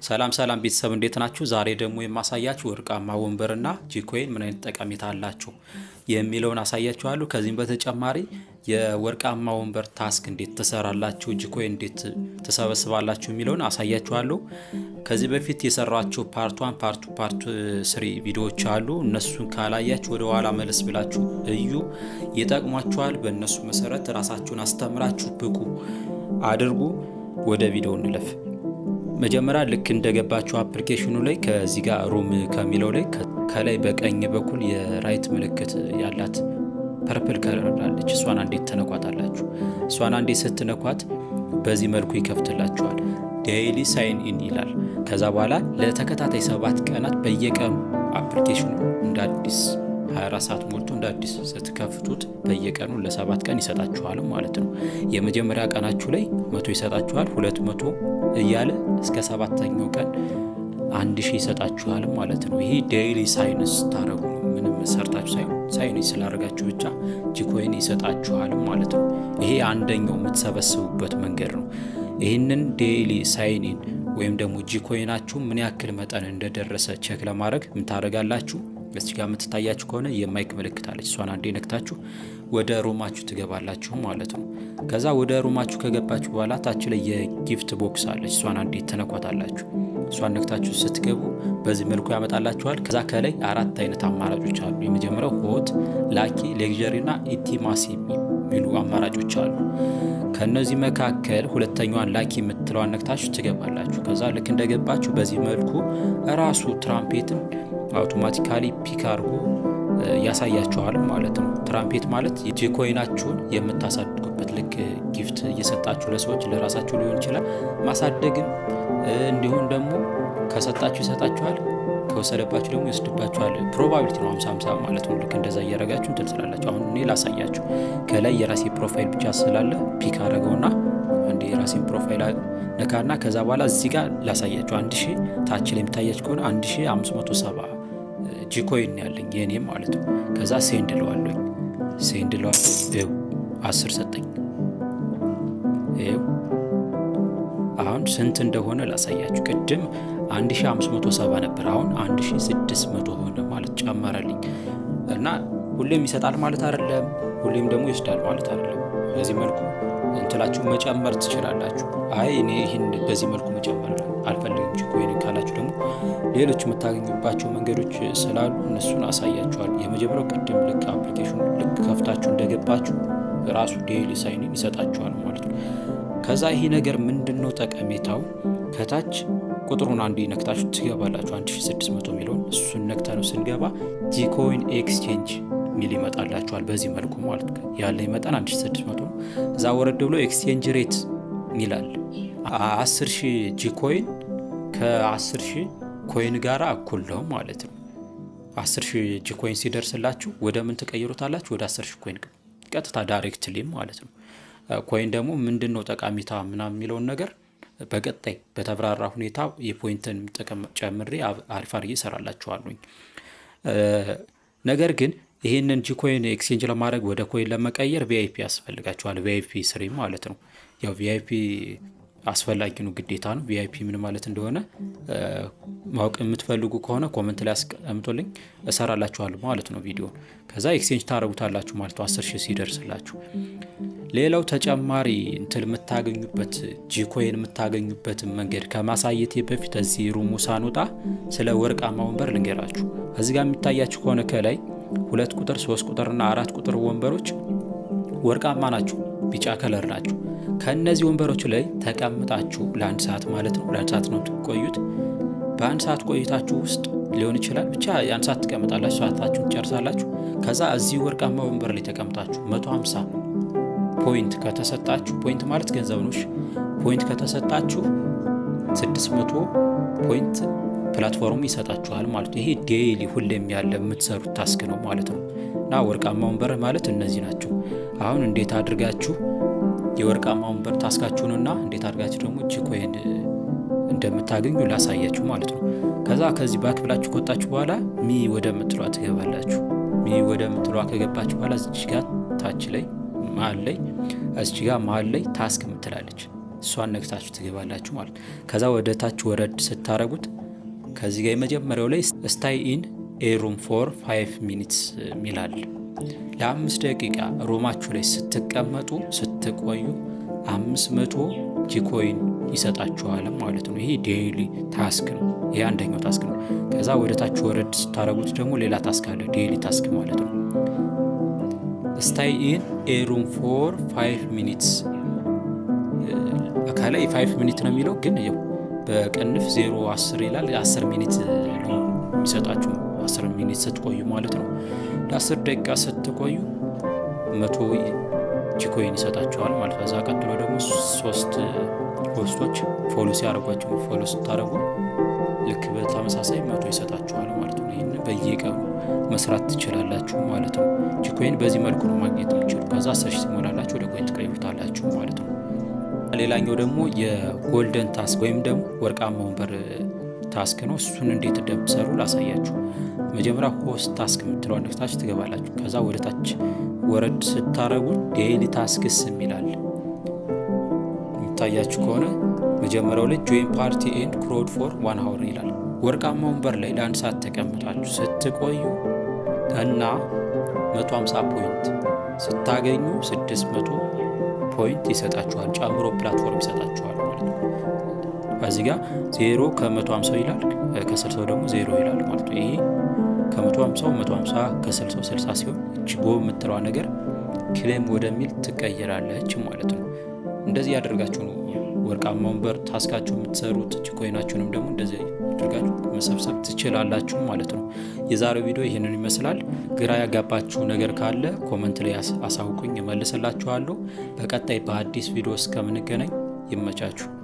ሰላም ሰላም ቤተሰብ፣ እንዴት ናችሁ? ዛሬ ደግሞ የማሳያችሁ ወርቃማ ወንበርና G coin ምን አይነት ጠቀሜታ አላቸው የሚለውን አሳያችኋለሁ። ከዚህም በተጨማሪ የወርቃማ ወንበር task እንዴት ትሰራላችሁ፣ G coin እንዴት ትሰበስባላችሁ የሚለውን አሳያችኋለሁ። ከዚህ በፊት የሰራኋቸው part 1፣ part 2፣ part 3 ቪዲዮዎች አሉ። እነሱን ካላያችሁ ወደ ኋላ መለስ ብላችሁ እዩ፣ ይጠቅሟችኋል። በእነሱ መሰረት ራሳችሁን አስተምራችሁ ብቁ አድርጉ። ወደ ቪዲዮ እንለፍ። መጀመሪያ ልክ እንደገባችሁ application ኑ ላይ ከዚህ ጋር room ከሚለው ላይ ከላይ በቀኝ በኩል የ right ምልክት ያላት purple color አለች። እሷን አንዴ ትነኳታላችሁ። እሷን አንዴ ስትነኳት በዚህ መልኩ ይከፍትላችኋል። Daily sign in ይላል። ከዛ በኋላ ለተከታታይ 7 ቀናት በየቀኑ application ኑ እንደ አዲስ 24 ሰዓት ሞልቶ እንደ አዲስ ስትከፍቱት በየቀኑ ለ7 ቀን ይሰጣችኋል ማለት ነው። የመጀመሪያ ቀናችሁ ላይ 100 ይሰጣችኋል፣ 200 እያለ እስከ ሰባተኛው ቀን 1000 ይሰጣችኋል ማለት ነው። ይሄ daily sign in ስታረጉ ነው። ምንም ሰርታችሁ ሳይሆን sign in ስላደረጋችሁ ብቻ G coin ይሰጣችኋል ማለት ነው። ይሄ አንደኛው የምትሰበስቡበት መንገድ ነው። ይህንን daily sign in ወይም ደግሞ G coin ናችሁ ምን ያክል መጠን እንደደረሰ check ለማድረግ ምን ታደርጋላችሁ? እዚህ ጋር የምትታያችሁ ከሆነ የ mic ምልክት አለች። እሷን አንዴ ነክታችሁ ወደ room ኣችሁ ትገባላችሁ ማለት ነው። ከዛ ወደ room ኣችሁ ከገባችሁ በኋላ ታች ላይ የ gift box አለች። እሷን አንዴ ትነኳታላችሁ። እሷን ነክታችሁ ስትገቡ በዚህ መልኩ ያመጣላችኋል። ከዛ ከላይ አራት አይነት አማራጮች አሉ። የመጀመሪያው hot፣ lucky፣ luxury እና intimacy የሚሉ አማራጮች አሉ። ከእነዚህ መካከል ሁለተኛዋን lucky የምትለዋን ነክታችሁ ትገባላችሁ። ከዛ ልክ እንደገባችሁ በዚህ መልኩ ራሱ trumpet ን automatically pick አድርጎ ያሳያችኋል ማለት ነው። ትራምፔት ማለት G coin ኣችሁን የምታሳድጉበት፣ ልክ gift እየሰጣችሁ ለሰዎች፣ ለራሳችሁ ሊሆን ይችላል፣ ማሳደግም እንዲሁም ደግሞ ከሰጣችሁ ይሰጣችኋል፣ ከወሰደባችሁ ደግሞ ይወስድባችኋል። Probability ነው፣ 50 50 ማለት ነው። ልክ እንደዛ እያደረጋችሁ እንትን ስላላችሁ አሁን እኔ ላሳያችሁ። ከላይ የራሴ profile ብቻ ስላለ pick አደረገውና አንዴ የራሴን profile ነካና ከዛ በኋላ እዚህ ጋር ላሳያችሁ። 1000 ታች ላይ የሚታያችሁ ከሆነ 1570 G coin ያለኝ የኔም ማለት ነው። ከዛ send እለዋለሁኝ፣ send እለዋለሁ። ይኸው 10 ሰጠኝ። ይኸው አሁን ስንት እንደሆነ ላሳያችሁ። ቅድም 1570 ነበር፣ አሁን 1600 ሆነ ማለት ጨመረልኝ። እና ሁሌም ይሰጣል ማለት አይደለም፣ ሁሌም ደግሞ ይወስዳል ማለት አይደለም። በዚህ መልኩ እንትላችሁ መጨመር ትችላላችሁ። አይ፣ እኔ ይህን በዚህ መልኩ መጨመር አልፈልግም G coin ካላችሁ ደግሞ ሌሎች የምታገኙባቸው መንገዶች ስላሉ እነሱን አሳያችኋል። የመጀመሪያው ቅድም ልክ application ኑ ልክ ከፍታችሁ እንደገባችሁ ራሱ daily sign in ይሰጣችኋል ማለት ነው። ከዛ ይሄ ነገር ምንድን ነው ጠቀሜታው? ከታች ቁጥሩን አንዴ ነክታችሁ ትገባላችሁ። 1600 የሚለውን እሱን ነክተ ነው ስንገባ G coin exchange ሚል ይመጣላችኋል። በዚህ መልኩ ማለት ነው። ያለኝ መጠን 1600 ነው። እዛ ወረድ ብሎ exchange rate ይላል። 10,000 G coin ከ10,000 coin ጋር እኩል ነው ማለት ነው። 10,000 G coin ሲደርስላችሁ ወደ ምን ትቀይሩታላችሁ? ወደ 10,000 coin ቀጥታ directly ማለት ነው። Coin ደግሞ ምንድን ነው ጠቀሜታ ምናምን የሚለውን ነገር በቀጣይ በተብራራ ሁኔታ የ point ን ጥቅም ጨምሬ አሪፍ አድርጌ እሰራላችኋለሁኝ። ነገር ግን ይህንን G coin exchange ለማድረግ፣ ወደ coin ለመቀየር VIP ያስፈልጋችኋል። VIP 3 ማለት ነው። ያው VIP አስፈላጊ ነው፣ ግዴታ ነው። VIP ምን ማለት እንደሆነ ማወቅ የምትፈልጉ ከሆነ comment ላይ አስቀምጡልኝ፣ እሰራላችኋለሁ ማለት ነው ቪዲዮ። ከዛ exchange ታደርጉታላችሁ ማለት ነው 10,000 ሲደርስላችሁ። ሌላው ተጨማሪ እንትን የምታገኙበት፣ G coin የምታገኙበትን መንገድ ከማሳየቴ በፊት እዚህ room ኡ ሳንወጣ ስለ ወርቃማ ወንበር ልንገራችሁ። እዚህ ጋር የሚታያችሁ ከሆነ ከላይ 2 ቁጥር፣ 3 ቁጥር እና 4 ቁጥር ወንበሮች ወርቃማ ናቸው፣ ቢጫ color ናቸው። ከእነዚህ ወንበሮች ላይ ተቀምጣችሁ ለአንድ ሰዓት ማለት ነው፣ ለአንድ ሰዓት ነው የምትቆዩት። በአንድ ሰዓት ቆይታችሁ ውስጥ ሊሆን ይችላል፣ ብቻ የአንድ ሰዓት ትቀመጣላችሁ፣ ሰዓታችሁን ትጨርሳላችሁ። ከዛ እዚህ ወርቃማ ወንበር ላይ ተቀምጣችሁ 150 point ከተሰጣችሁ፣ point ማለት ገንዘብ ነው። Point ከተሰጣችሁ 600 point platform ኡ ይሰጣችኋል ማለት ነው። ይሄ daily ሁሌም ያለ የምትሰሩት task ነው ማለት ነው። እና ወርቃማ ወንበር ማለት እነዚህ ናቸው። አሁን እንዴት አድርጋችሁ የወርቃማ ወንበር task ኣችሁንና እንዴት አድርጋችሁ ደግሞ G coin እንደምታገኙ ላሳያችሁ ማለት ነው። ከዛ ከዚህ back ብላችሁ ከወጣችሁ በኋላ me ወደምትሏ ትገባላችሁ። Me ወደምትሏ ከገባችሁ በኋላ እዚች ጋር ታች ላይ መሀል ላይ፣ እዚች ጋር መሀል ላይ task ምትላለች። እሷን ነክታችሁ ትገባላችሁ ማለት። ከዛ ወደ ታች ወረድ ስታረጉት ከዚህ ጋር የመጀመሪያው ላይ stay in a room for 5 minutes ሚላል። ለ5 ደቂቃ room ኣችሁ ላይ ስትቀመጡ ስትቆዩ 500 Gcoin ይሰጣችኋል ማለት ነው። ይሄ daily task ነው። ይሄ አንደኛው task ነው። ከዛ ወደ ታች ወረድ ስታረጉት ደግሞ ሌላ task አለ፣ daily task ማለት ነው። Stay in a room for 5 minutes፣ ከላይ 5 minute ነው የሚለው፣ ግን ያው በቅንፍ 0 10 ይላል። 10 minute ነው የሚሰጣችሁ፣ 10 minute ስትቆዩ ማለት ነው። ለ10 ደቂቃ ስትቆዩ 100 Gcoin ይሰጣችኋል ማለት ነው። ከዛ ቀጥሎ ደግሞ ሶስት host ኦች follow ሲያደርጓቸው፣ follow ስታደርጉ ልክ በተመሳሳይ 100 ይሰጣችኋል ማለት ነው። ይህን በየቀኑ መስራት ትችላላችሁ ማለት ነው። Gcoin በዚህ መልኩ ነው ማግኘት የምችሉ። ከዛ 10,000 ሲሞላላችሁ ወደ coin ትቀይሩታላችሁ ማለት ነው። ሌላኛው ደግሞ የ golden task ወይም ደግሞ ወርቃማ ወንበር task ነው። እሱን እንዴት እንደምትሰሩ ላሳያችሁ። መጀመሪያ host task የምትለዋን ነክታችሁ ትገባላችሁ። ከዛ ወደ ታች ወረድ ስታረጉ daily tasks የሚላል የሚታያችሁ ከሆነ መጀመሪያው ላይ join party and crowd for 1 hour ይላል። ወርቃማ ወንበር ላይ ለ1 ሰዓት ተቀምጣችሁ ስትቆዩ እና 150 point ስታገኙ 600 point ይሰጣችኋል። ጨምሮ platform ይሰጣችኋል ማለት ነው። እዚህ ጋር 0 ከ150 ይላል፣ ከ60 ደግሞ 0 ይላል ማለት ነው። ይሄ ከ150 150፣ ከ60 60 ሲሆን እቺ go የምትለዋ ነገር claim ወደሚል ትቀየራለች ማለት ነው። እንደዚህ ያደርጋችሁ ነው ወርቃማ ወንበር task ኣችሁ የምትሰሩት። Coin ኣችሁንም ደግሞ እንደዚህ አድርጋችሁ መሰብሰብ ትችላላችሁ ማለት ነው። የዛሬው ቪዲዮ ይህንን ይመስላል። ግራ ያጋባችሁ ነገር ካለ comment ላይ አሳውቁኝ፣ እመልስላችኋለሁ። በቀጣይ በአዲስ ቪዲዮ እስከምንገናኝ ይመቻችሁ።